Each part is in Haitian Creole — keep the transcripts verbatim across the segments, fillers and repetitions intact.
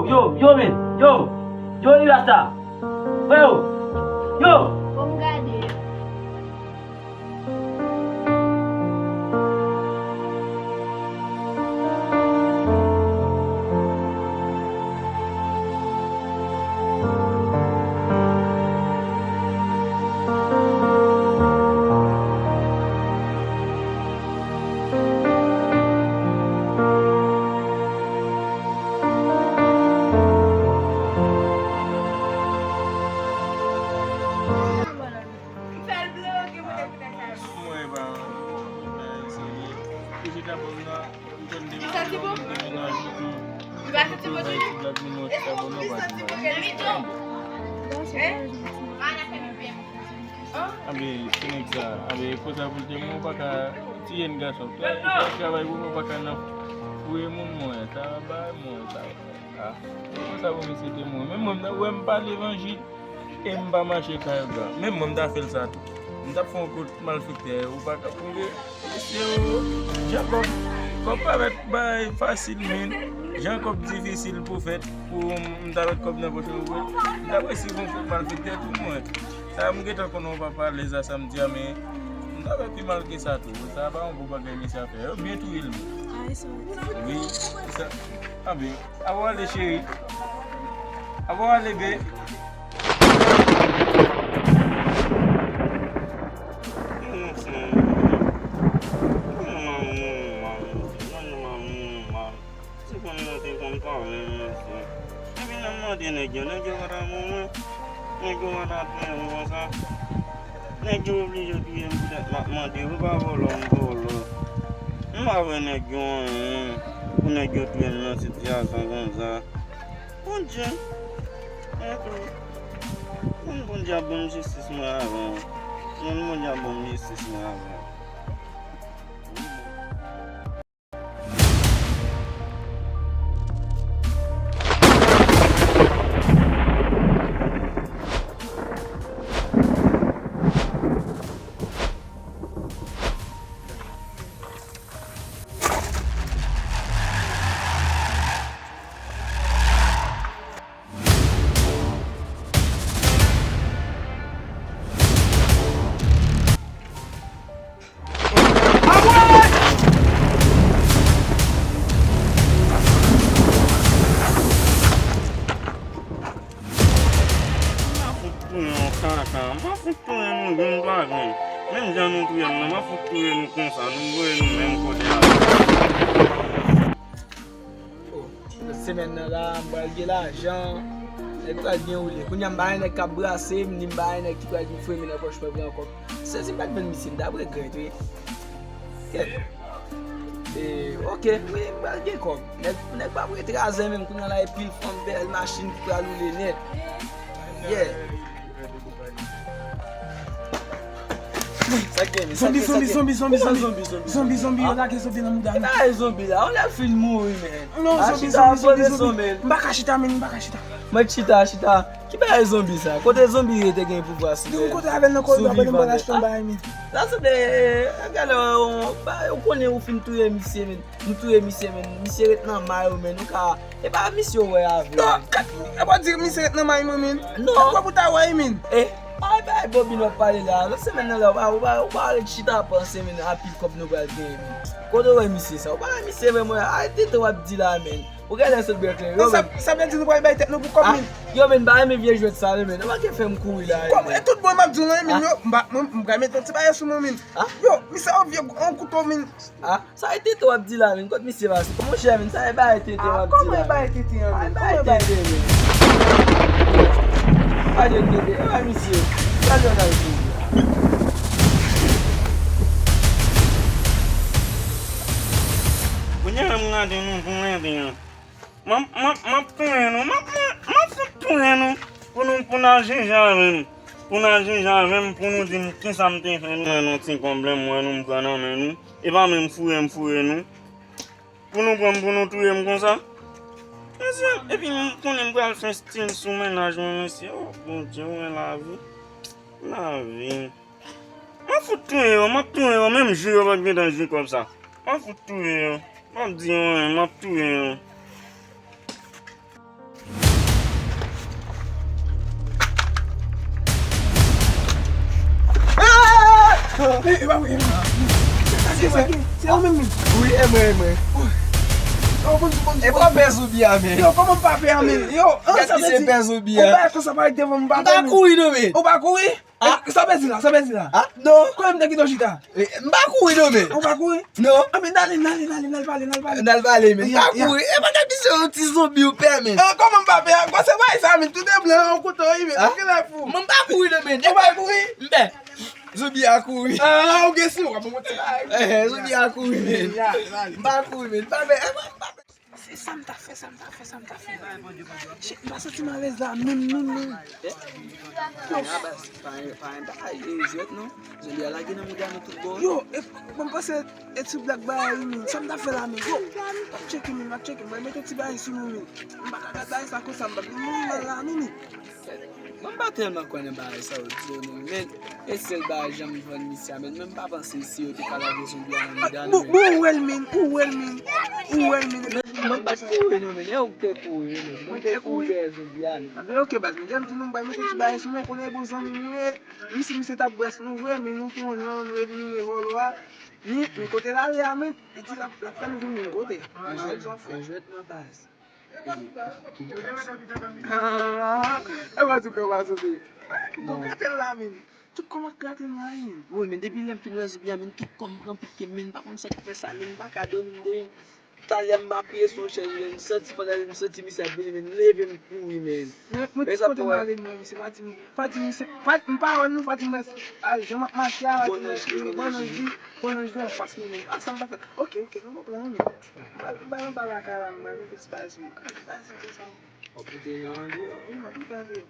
Yo, yo, men, yo, yo, li rasta. Freo, yo. Bon, gade. Mwen pa, mwen pa eseye. Ou chita bò m nan, ou konn depi lè ou demenaj ou tou. Ou konn bay ti blag nou, mwen chita bò m nan, pa di mwen. Anben, ti nèg sa, anben, konsa pou l te mwen, ou pa ka tiye n gason. Travay pou mwen, ou pa ka nan fouye moun mwen, sa bay mwen, sa. Ah, konsa pou misye te mwen. Men mwen, m nan wè m pa levanjil. E m pa mache kay gran. Menm mwen, m ta fè l sa tou. M t ap fè yon kout malfektè, ou pa ka pwouve. Mesye yo, jan kòb, kòb pa mèt bay fasil, men jan kòb difisil pou fèt, pou m ta mèt kòb nan pòch mwen, m ta presi fè yon kout malfektè tou mwen. Sa m gentan konnen w pa pale sa, sa m di a, men m ta fè pi mal ke sa tou. Sa pa yon bon bagay mesye ap fè. Yo byen touye l menm. Wi, sa. Anben, ap w ale, cheri. Ap w ale, be. Se konn nan te konn pale m, mesye. Epi nan mande nèg yo, nèg yo pa ta bon mwen. Nèg yo pa ta touye m konsa. Nèg yo oblije touye m poutèt m ap mande yo, pa vòlò m vòlò. M pa vle nèg yo anyen pou nèg yo touye m nan sitiyasyon konsa. Bondye, mwen tou. Mwen Bondye ap ban m jistis mwen avan. Mwen Bondye ap ban m jistis mwen avan. M pa fout touye yon kaka, m pa fout touye nou, vin pa vin. Menm jan nou touye m nan, m pa fout touye nou konsa, nou voye nou menm kote a. Oh, semèn nan la, m pral gen lajan, nèg pral byen woule. Kounye a m pa gen nèg k ap brase m, ni m pa gen nèg ki pral vin fouye men nan pòch mwen pran kòb. Sezi m pa t vann misye, m t ap regrèt, wi. Kèt. E, oke, wi, m pral gen kòb. Nèg, nèg p ap ret razè menm, kounye a la, e pil fanm, bèl machin ki pral woule nèt. Yeah. Sa k gen, men? Sa k gen, sa k gen? Zonbi, zonbi, zonbi, zonbi, zonbi. Zonbi, zonbi, yo lage zonbi nan mouda nou. E pa zonbi la, on lè fin mouri, men. Non, zonbi, zonbi, zonbi, zonbi. M pa ka chita, men, m pa ka chita. Mwen chita, chita. Ki bagay zonbi sa? Kote zonbi ye te gen pouvwa sou... Di m kote avè l nan koridò, pandan m pral achte yon bagay, men. Sa sanble, gade, ou konnen ou fin touye misye, men. Nou touye misye, men. Misye ret nan may ou, men. Nou ka, e pa misye ou wè avè l. Non, kat, e pa di misye ret nan may mwen, men. Non. Kat wè pou ta wè, men. E, ay, bay, Bobby, nou ap pale la. Lòt semèn nan la, ou pa, ou pa, ou pa ret chita panse, men, a pil kòb nou pral genyen, men. Kote ou wè misye sa? Ou pa wè misye, men, mwen, arete tan w ap di la, men. Ou genlè sot bèk lè. Yo, sa, men, sa vle di nou pral bay tèt nou pou kòb, ah, men. Yo, men, m pa renmen vye jwèt sa, men. Ou pa ka fè m kouri la, kòb, men. E tout bon, m ap di w, non, men, yo, m pa, mwen, m pral mete yon ti bagay sou mwen, men. Ah? Yo, misye, yon vye, yon kouto, men. Ah, sa e tete w ap di la, men. Kot misye pase? Monchè, men, sa e bagay tete w ap di la, men. Ah, kòman e bagay tete an, men? Kòman e bagay tete, men? Pa de tete, e bay misye. Gade yon bagay pou ou. Kounye a, m gade nou pou mwen, men. M ap, m ap, m ap touye nou. M ap, m ap, m ap fout touye nou. Pou nou, pou n al jije avè m. Pou n al jije avè m, pou nou di m kisa m te fè nou. Mwen, nou ti kòb la, m wè nou, m pran nan men nou. E pa menm foure m foure nou. Pou nou pran m, pou nou touye m konsa. Mesye, epi m konnen m pral fè stil sou mennaj mwen, mesye. Oh, Bondye, ou wè lavi. Lavi. M ap fout touye yo, m ap touye yo, menm jou yo pa t gentan jwi kòb sa. M ap fout touye yo. M ap di yo anyen, m ap touye yo. E pa mwen, e pa mwen. Se ou menm, menm. Wi, e mwen, e mwen. Yo, bon, bon, e pa pè zonbi a, men. Yo, kòman m pa pè a, men? Yo, an, sa vle di, pè zonbi a. Ou pa konsa parèt devan m, m pa pè, men. M pa kouri, non, men. Ou pa kouri? Ah. E, sa vle di la, sa vle di la. Ah, non. Kote m te kite w chita? E, m pa kouri, non, men. Ou pa kouri? Non. Ah, men n ale, n ale, n ale, n al pale, n al pale. N al pale, men. M pa kouri. E pa gade se yon ti zonbi ou pè, men. Ah, kòman m pa pè a? Kòman se pa sa, men? Tout de blan, yon kouto, wi, men. Ah. Ou genlè fou. Mwen m pa kouri, non, men. Ou pa kouri? M pè. Zonbi a kouri. Ah, ou gen si w ap monte la. Eh, zonbi a kouri, men. M pa kouri, men. M pa fè, eh, m pa fè. Se sa m ta fè, sa m ta fè, sa m ta fè. Shit, m pa santi m alèz la, menm, menm, menm. Yo. Pa gen, pa gen bagay, e, jwèt non. Zonbi a lage nan mouda nou tout bon. Yo, e, bon, m panse, e ti blak bagay, wi, men. Sa m ta fè la, men. Yo, m ap tcheke, men, m ap tcheke. M mete ti bagay sou nou, men. M pa ka gad bagay sa konsa, m pa vin mouri mal la, non, men. Mwen m pa tèlman kwè nan bagay sa yo di yo non, men e sèl bagay jan m jwenn misye a, men mwen m pa panse si yo te ka lage zonbi a nan mouda nou. Bon, bon, ou wè l, men, ou wè l, men, ou wè l, men. Mwen pa t kouri non, men e ou k te kouri, men mwen te kouri dèyè zonbi a, men. Ok, baz, men jan m di nou, m bay mete ti bagay sou mwen, konnen bon zanmi nou ye, misye, misye t ap bwès nou vre, men nou fè yon jan nou elimine vòlò a, men, men kote l ale a, men, li di l ap, l ap fè nou vin menm kote. Mwen jwèt, mwen jwèt nan baz. Ah, e pa tou kè w pa soti. Bon, gate l la, men. Tout kòm ap gate m la, men. Wi, men depi lè m fin wè zonbi a, men, tout kò m pran pike, men, m pa konn sa k fè sa, men, m pa ka dòmi, m te, talè m apiye sou yon chèz, men, m santi pandan m santi misye ap vini, men, m leve m kouri, men. Men, men, ti kote m ale, men, misye pa di m, pa di m, se, pa, m pa wè nou, pa di m, a, jan m ap mache a, pa di m, bon, non, di, bon, non, di, anfas, men, men, a, sa m pa fè. Ok, ok, nou bon plan, men. Ba, ba, ba, lakay la, mwen, mete ti bagay sou mwen. Mwen, mwen, mwen.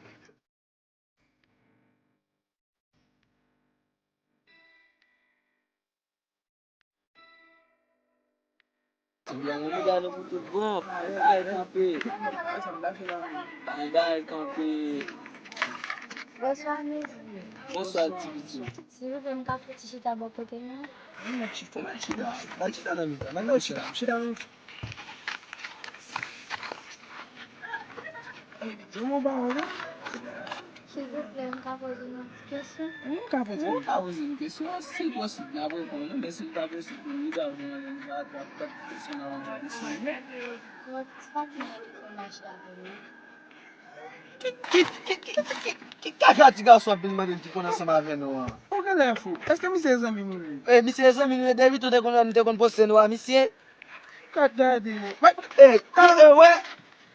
Ti blan, nou gade nou pou tout bon. Pa gen bagay kanpe. Pa gen bagay kanpe. Bonswa, mezanmi. Bonswa, ti pitit. Silvouplè, m ka fouti chita bò kote nou? Wi, mèt chita, mèt chita. Mèt chita nan mitan. Mèt chita, chita nan mitan. Di yon mo ba ou, non? Silvouplè, m ka poze nou yon ti kesyon? Wi, ou ka poze. Ou ka poze m kesyon. Si l posib, n ap reponn ou, men si l pa posib, nou li pa vle, nou pa, pa, pa kesyon nan yon kesyon. Bon, sa ki fè w mache avè m nan? Ki, ki, ki kaka ti gason ap vin mande m ki konn ansanm avè nou an? Ou genlè fou. Èske misye e zanmi nou, wi? E, misye e zanmi nou, e depi tou te konn, nou te konn poste nou a misye. Gad, gade. E, e, wè.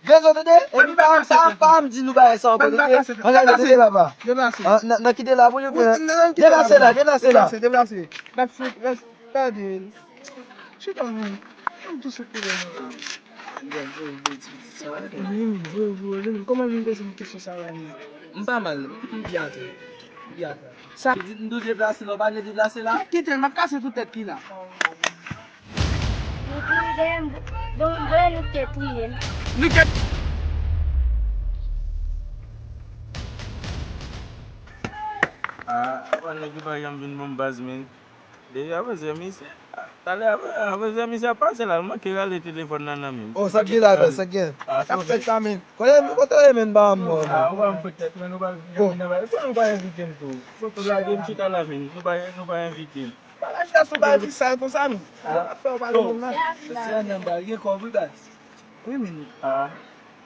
Vè zò, tande? Epi pa, pa, pa m di nou bagay sa ankò, tande? Ann gade, tande, papa. Deplase. Nan, nan kite la pou nou pran. Deplase la, deplase la. Deplase, deplase. N ap fè, gade. Chita, men. Kòman vin peze m kesyon sa la, men? M pa mal, m byen atè. M byen atè. Sa. M di, m tou deplase la, ou pa vle deplase la? Kite l, m ap kase tout tèt ki la. Li kouri dèyè m, bon, bon, li te touye m. Li te. Ah, apa nèg yo pa janm vin bon baz, men. Depi apre se misye, talè apre, apre se misye ap pase la, l manke rale telefòn nan nan men m. Oh, sa k gen la, sa k gen? Sa k fèt la, men. Kote, kote w ye, men, ba m, mwen? Ah, ou pa m fè tèt, men nou pa vin nan bagay. Fò nou pa envite m tou. Fò nou lage m chita la, men. Nou pa, nou pa envite m. Pa lage sou bagay ki sal konsa, men. Ap fè w pale moun nan. Se nan bagay gen kòb, wi, baz. Wi, men. Ah.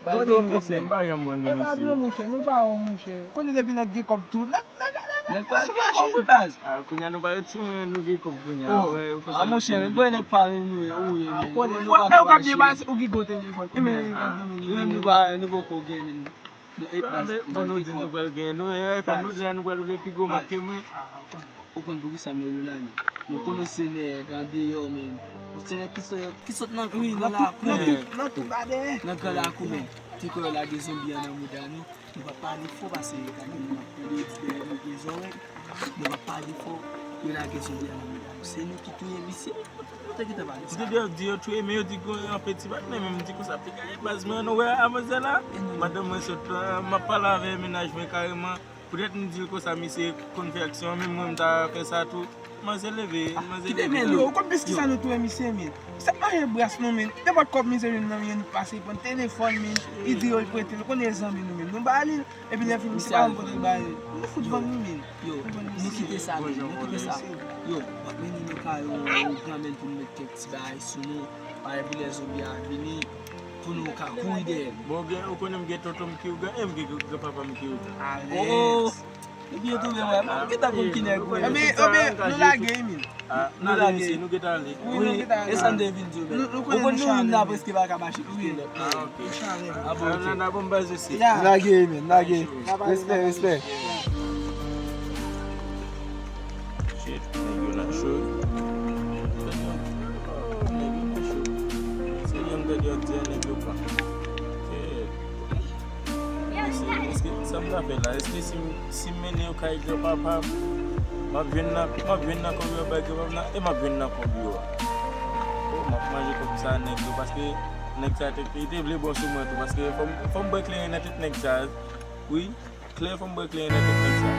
Baz gen kòb, men. M pa janm wè nou isit. E pa vle, monchè, nou pa wè, monchè. Konnen depi nèg gen kòb tou. Nèg, nèg, nèg, nèg pa gen kòb, wi, baz. Ah, kounye a nou pa ret sou nou gen kòb kounye a. Ah, monchè, men, bon, nèg pa renmen nou, wi, men. Konnen nou pa ka mache. Ou gen gwo telefòn. Men, nou pa, nou poko gen, men. Bon, nou di nou pral gen, nou, e, fò nou di nou pral gen pi gwo mak ke mwen. Ou konn poukisa m rele w la, men? Nou konnen se nèg andeyò, men. Ou se nèg ki sot, ki sot nan, nan gran lakou, nan tout, nan tout, nan gran lakou, men. Te kwè yo lage zonbi an nan mouda nou. Nou pa pale fò, paske gade moun ap tande, di dèyè nou gen zòrèy. Nou pa pale fò, yo lage zonbi an nan mouda nou. Se nou ki touye misye. Ou te gentan pale sa. Yo di yo touye, men yo di gen yon peti patnè, men m di konsa piga ye baz, men nou wè avanse la. Madanm mwen sot la, m ap pale avè mennaj mwen kareman. Poutèt m di l konsa, misye konn fè aksyon, men mwen m ta fè sa tou. Manzè leve, manzè leve. Kite men li, ou konn plis ki sa nou touye misye, men. Se pa yon bras nou, men. Nenpòt kòb misye jwenn nan men nou pase, li pran telefòn, men. Li di yo l prete l, konnen zanmi nou, men. Nou ba li l. Epi lè fini, se pa yon kote l ba li. Ou fout vann nou, men. Yo, nou kite sa, men. Nou kite sa. Yo, w ap mennen nou kay ou, ou pran men pou n met kèk ti bagay sou nou. Parèy pou lè zonbi a vini, pou nou ka kouri dèyè l. Bon, gen, ou konnen m gen tonton m ki ougan, e m gen granpapa m ki ougan. Alèz. Epi yo touve mwen, m gentan konn ki nèg ou ye. Ebyen, ebyen, nou lage, men. Nou lage. Nou gentan ale. Wi, e sa m te vin di w, men. Ou konn nou youn nan prèske pa ka mache. Wi. Ah, ok. Ah, bon, ok. N a bon baz isi. N lage, men, n lage. Respè, respè. Shit, nèg yo nan cho. Oh, nèg yo nan cho. Se yon nèg yo di a, nèg yo pa. Shit. Èske, èske, sa m ka fè la? Èske si m, si m mennen yo kay granpapa m, m ap jwenn nan, m ap jwenn nan kòb yo bay granpapa m nan, e m ap jwenn nan kòb yo a. Oh, m ap manje kòb sa nèg yo, paske nèg sa te, li te vle bon sou mwen tou, paske fò m, fò m bwè kleren nan tèt nèg sa, wi. Klè, fò m bwè kleren nan tèt nèg sa.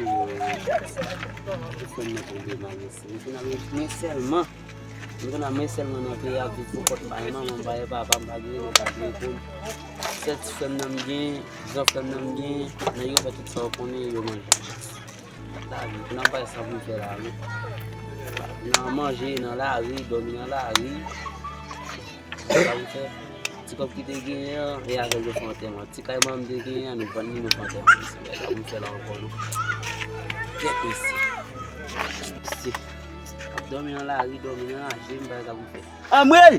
Senyè, frè m nan tonbe mal, mesye. Mwen fin al mwen sèlman. Mwen konn a mwen sèlman nan peyi a, viv pou kont mwen, manman m pa gen, papa m pa gen, mwen pa gen pou m. Sèl ti frè m nan m gen, gran frè m nan m gen, nèg yo fè tout sa yo konnen, yo manje. Lavi, pou n ap bay sa pou n fè la, wi. Nan manje, nan lari, dòmi nan lari. Sa pou n fè. Ti kòb ki te genyen an, e avè l yo fè antèman. Ti kay manman m te genyen an, nou vann li, nou fè antèman. Sa pou n fè la ankò, non. Kèt mesye. Mesye. Ap dòmi nan lari, dòmi nan raje, m pa wè sa pou n fè. Anmwey!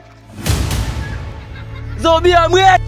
Zonbi anmwey!